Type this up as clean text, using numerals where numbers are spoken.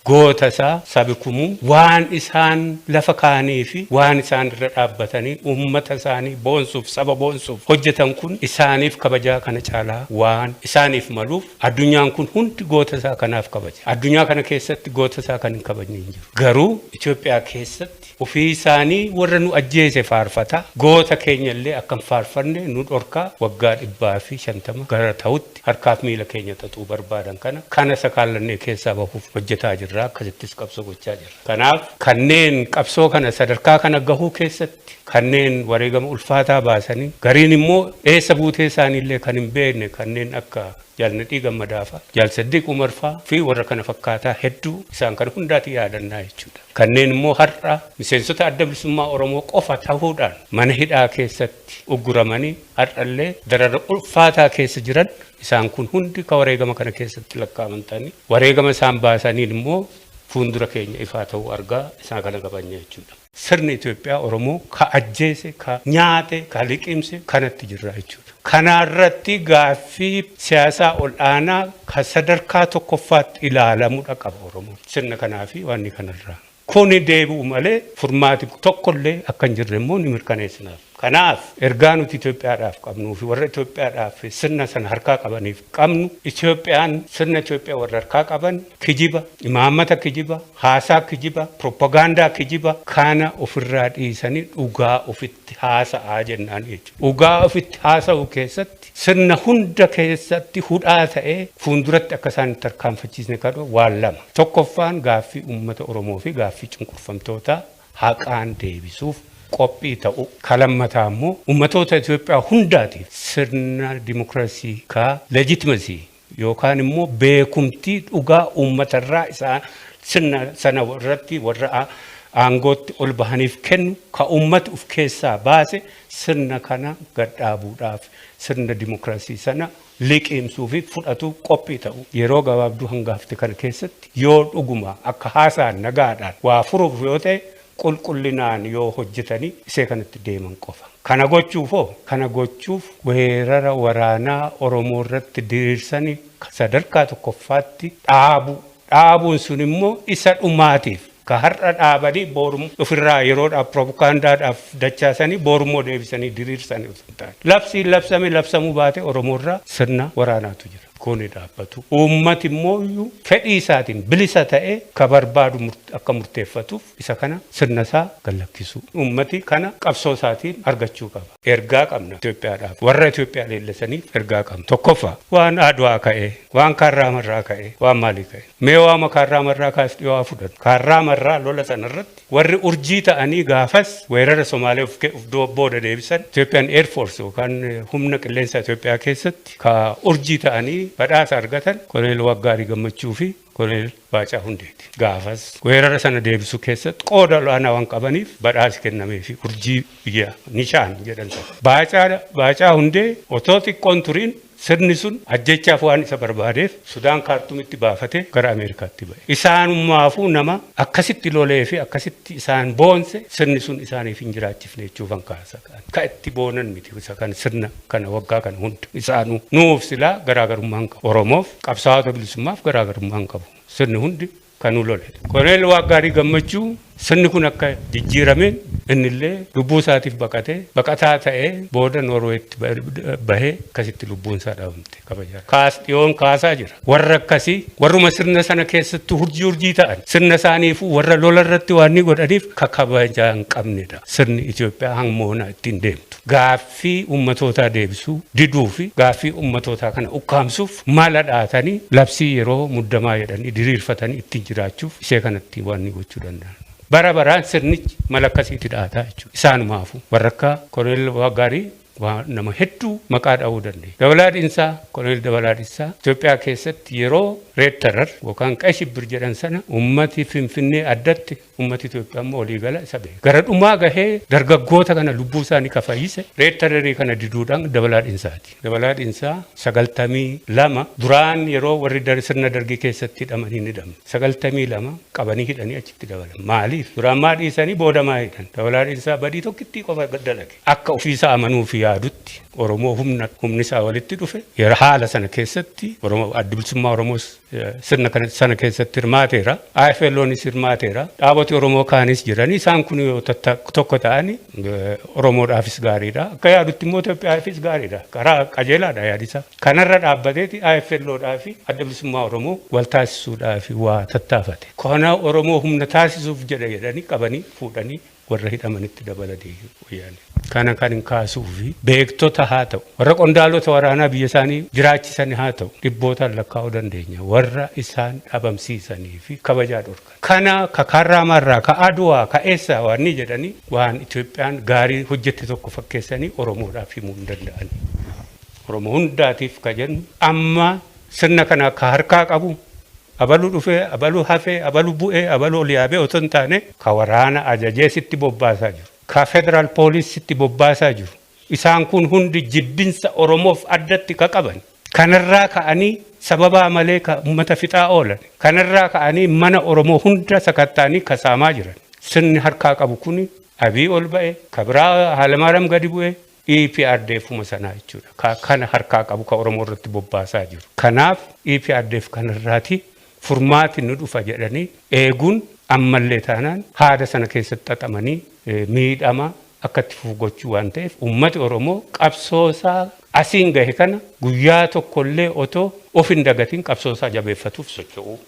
Goota isaa sabi kumuu waan isaan lafa kaanii fi waan isaan irra dhaabbatanii uummata isaanii boonsuuf, saba boonsuuf hojjetan kun isaaniif kabajaa kana caalaa waan isaaniif maluuf, addunyaan kun hundi goota isaa kanaaf kabaja. Addunyaa kana keessatti goota isaa kan hin kabajne hin jiru. Garuu Itoophiyaa keessatti ofii isaanii warra nu ajjeese faarfata, goota keenya illee akka hin faarfanne nu dhorkaa waggaa 150 gara ta'utti harkaaf miila keenya xaxuu barbaadan. Kana sakaallannee keessaa bahuuf hojjetaa jirra, akkasittis qabsoo gochaa jirra. Kanaaf kanneen qabsoo kana sadarkaa kana gahuu keessatti kanneen wareegama ulfaataa baasanii, gariin immoo eessa buutee isaaniillee kan hin beekne, kanneen akka Jaal Nadhii Gammadaa fa'a, Jaal Saddiq Umar fa'a fi warra kana fakkaataa hedduu, isaan kana hundaati yaadannaa jechuudha. Kanneen immoo har'a miseensota Adda Bilisummaa Oromoo qofa ta'uudhaan mana hidhaa keessatti ugguramanii har'allee darara ulfaataa keessa jiran, isaan kun hundi ka wareegama kana keessatti lakkaa'aman ta'anii, wareegama isaan baasaniin immoo fuuldura keenya ifaa ta'uu argaa isaan kana kabajna jechuudha. Sirni Itoophiyaa Oromoo ka ajjeese, ka nyaate, ka liqimse kanatti jirra jechuudha. Kanarratti gaaffii siyaasaa ol'aanaa ka sadarkaa tokkoffaatti ilaalamudha qaba Oromoon. Sirna kanaa fi waan kanarraa. Kuni deebi'u malee furmaati tokkollee akka hin jirre immoo ni mirkaneessinaaf. Kanaaf ergaa nuti Itoophiyaadhaaf qabnuu fi warra Itoophiyaadhaaf sirna sana harkaa qabaniif qabnu, Itoophiyaan sirna Itoophiyaa warra harkaa qaban kijiba, imaammata kijiba, haasaa kijiba, propagaandaa kijiba kana ofirraa dhiisanii dhugaa ofitti haasa'aa jennaan jechuudha. Dhugaa ofitti haasa'u keessatti sirna hunda keessatti hudhaa ta'ee fuulduratti akka isaan itti tarkaanfachiisne kadhu waan lama. Tokkoffaan, gaaffii uummata Oromoo fi gaaffii cunqurfamtootaa haqaan deebisuuf qophii ta'u. Kalammataa immoo uummatoota Itoophiyaa hundaatiif sirna dimokiraasii ka legitimacy yookaan immoo beekumtii dhugaa uummatarraa isaa sirna sana irratti warra aangootti ol bahaniif kennu, ka uummati of keessaa baase sirna kana gadhaabuudhaaf, sirna dimokiraasii sana liqimsuu fi fudhatu qophii ta'u. Yeroo gabaabduu hangaafte kana keessatti yoo dhuguma akka haasaan nagaadhaan waa furuuf yoo ta'e, qulqullinaan yoo hojjetanii isee kanatti deeman qofa. Kana gochuufoo, kana gochuuf weerara waraanaa Oromoo irratti diriirsanii sadarkaa tokkoffaatti dhaabu. Dhaabuun sun immoo isa dhumaatiif, ka har'a dhaabanii boru ofirraa yeroodhaaf propagaandaadhaaf dachaasanii borummoo deebisanii diriirsanii osoo hin taane. Labsiin labsame labsamuu baate Oromoo irraa sirna waraanaatu jira. Kuni dhaabbatu. Uummati immoo iyyuu fedhii isaatiin bilisa ta'ee ka barbaadu akka murteeffatuuf isa kana sirna isaa gallakkisu. Uummati kana qabsoo isaatiin argachuu qaba. Ergaa qabna Itoophiyaadhaaf. Warra Itoophiyaa leellisaniif ergaa qabna. Tokkoffaa, waan Adwaa ka'ee, waan Kaarraa Marraa ka'ee, waan maalii ka'e. Mee waama Kaarraa Marraa kaas dhiyoo haa fudhannu. Kaarraa Marraa lola sanarratti warri urjii ta'anii gaafas weerara Somaalee of booda deebisan, Ethiopian Air Force yookaan humna qilleensa Itoophiyaa keessatti ka urjii ta'anii badhaasa argatan, Koloneel Waggaarii Gammachuu fi Koloneel Baacaa Hundeeti. Gaafas weerara sana deebisuu keessatti qooda olaanaa waan qabaniif badhaasi kennamee fi urjii biyya Nishaan jedhan sana. Baacaa Hundee otoo xiqqoon turiin sirni sun ajjechaaf waan isa barbaadeef Sudaan Kaartumitti baafatee gara Ameerikaatti ba'e. Isaanummaafuu nama akkasitti lolee fi akkasitti isaan boonse sirni sun isaaniif hin jiraachifne jechuufan kaasa. Ka itti boonan miti isa kan sirna kana waggaa kana hunda isaanuu nuuf silaa garaagarummaa hin qabu. Oromoof, qabsaa'ota bilisummaaf garaagarummaa hin qabu. Sirni hundi kan nu lole. Koloneel Waaqgaarii Gammachuu sirni kun akka jijjiirameen innillee lubbuu isaatiif baqatee, baqataa ta'ee booda Noorweetti bahee akkasitti lubbuun isaa dhabamte kabajaa. Kaas dhiyoon kaasaa jira. Warra akkasii, warruma sirna sana keessatti urjii urjii ta'an, sirna isaaniifuu warra lola irratti waan ni godhaniif ka kabajaa hin qabnedha. Sirni Itoophiyaa hangmoona ittiin deemtu. Gaaffii ummatootaa deebisuu diduu fi gaaffii ummatootaa kana ukkaamsuuf mala dhaatanii labsii yeroo muddamaa jedhanii diriirfatanii ittiin jiraachuuf ishee kanatti waan ni gochuu danda'an. Bara baraan sirnichi mala akkasiitti dhaataa jechuudha. Isaanumaafuu warra akka Koloneel Waggaarii waa nama hedduu maqaa dha'uu dandeenya. Dabalaa Dhinsaa, Koloneel Dabalaa Dhinsaa Itoophiyaa keessatti yeroo Red Terror yookaan ቀይ ሽብር jedhan sana ummati Finfinnee addatti, ummati Itoophiyaa immoo waliigala isa beeka. Gara dhumaa gahee dargaggoota kana lubbuu isaanii ka fayyise Red Terrorii kana diduudhaan Dabalaa Dhinsaati. Dabalaa Dhinsaa 92 duraan yeroo warri sirna Dargii keessatti hidhaman hin hidhamne. 92 qabanii hidhanii achitti dabalan. Maaliif? Duraan maa dhiisanii booda maa hidhan? Dabalaa Dhinsaa badii tokkittii qofa dalage. Akka ofiisaa amanuu fi yaadutti Oromoo humna humni isaa walitti dhufe yeroo haala sana keessatti Oromoo, Addi Bilisummaa Oromoos sirna kana sana keessatti hirmaateera. IFLOnis hirmaateera. Dhaaboti Oromoo kaanis jiranii, isaan kun yoo tokko ta'ani Oromoodhaafis gaariidha. Akka yaadutti immoo Itoophiyaafis gaariidha. Karaa qajeelaadha yaadisa. Kanarra dhaabbateeti IFLOdhaa fi Adda Bilisummaa Oromoo wal taasisuudhaaf waa tattaafate. Kana Oromoo humna taasisuuf jedha jedhanii qabanii fuudhanii warra hidhamanitti dabalanii wayyaane. Kana kan hin kaasuu fi beektota haa ta'u, warra qondaalota waraanaa biyya isaanii jiraachisan haa ta'u, dhibbootaan lakkaa'uu dandeenya. Warra isaan dhabamsiisanii fi kabajaa dhorkan. Kana ka Kaarraamaarraa, ka Aduwaa, ka eessaa waan ni jedhanii waan Itoophiyaan gaarii hojjette tokko fakkeessanii Oromoodhaaf himuu hin danda'an. Oromoo hundaatiif ka jennu, amma sirna kana ka harkaa qabu abaluu dhufee, abaluu hafee, abaluu bu'ee, abaluu ol yaabee otoo hin taane, ka waraana ajajee sitti bobbaasaa jiru. Ka federal police sitti bobbaasaa jiru. Isaan kun hundi jibbinsa Oromoof addatti ka qaban. Kanarraa ka'anii sababaa malee ka uummata fixaa oolan. Kanarraa ka'anii mana Oromoo hunda sakatta'anii kasaamaa jiran. Sirni harkaa qabu kuni Abii ol ba'e, ka biraa Haalamaaram gadi bu'e, EPRDFuma sanaa jechuudha. Ka kana harkaa qabu ka Oromoo irratti bobbaasaa jiru. Kanaaf EPRDF kanarraati furmaati nu dhufa jedhanii eeguun ammallee taanaan haada sana keessatti xaxamanii miidhama akka itti fufu gochuu waan ta'eef, uummati Oromoo qabsoosaa asiin gahe kana guyyaa tokkollee otoo of hin dagatiin qabsoosaa jabeeffatuuf socho'uu.